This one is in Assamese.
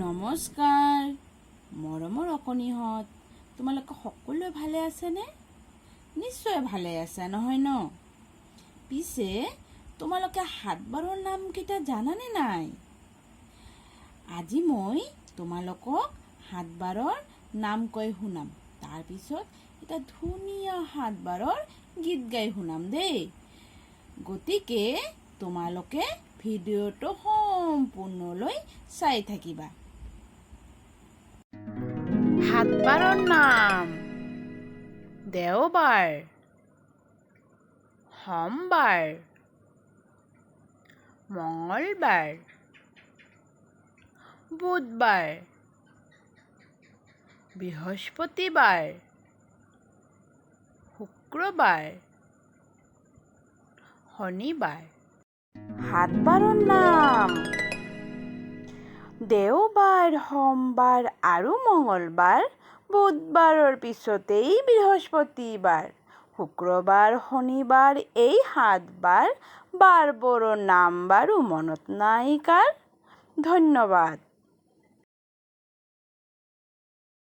নমস্কাৰ মৰমৰ অকণিহঁত, তোমালোকে সকলোৱে ভালে আছেনে? নিশ্চয় ভালে আছা, নহয় ন? পিছে তোমালোকে সাতবাৰৰ নামকেইটা জানানে নাই? আজি মই তোমালোকক সাতবাৰৰ নাম কৈ শুনাম। তাৰপিছত এটা ধুনীয়া সাতবাৰৰ গীত গাই শুনাম দেই। গতিকে তোমালোকে ভিডিঅ'টো সম্পূৰ্ণলৈ চাই থাকিবা। সাতবাৰৰ নাম: দেওবাৰ, সোমবাৰ, মঙলবাৰ, বুধবাৰ, বৃহস্পতিবাৰ, শুক্ৰবাৰ, শনিবাৰ। সাতবাৰৰ নাম: দেওবাৰ, সোমবাৰ আৰু মঙলবাৰ, বুধবাৰৰ পিছতেই বৃহস্পতিবাৰ, শুক্ৰবাৰ, শনিবাৰ, এই সাতবাৰ। বাৰবোৰৰ নাম বাৰু মনত নাই কাৰ? ধন্যবাদ।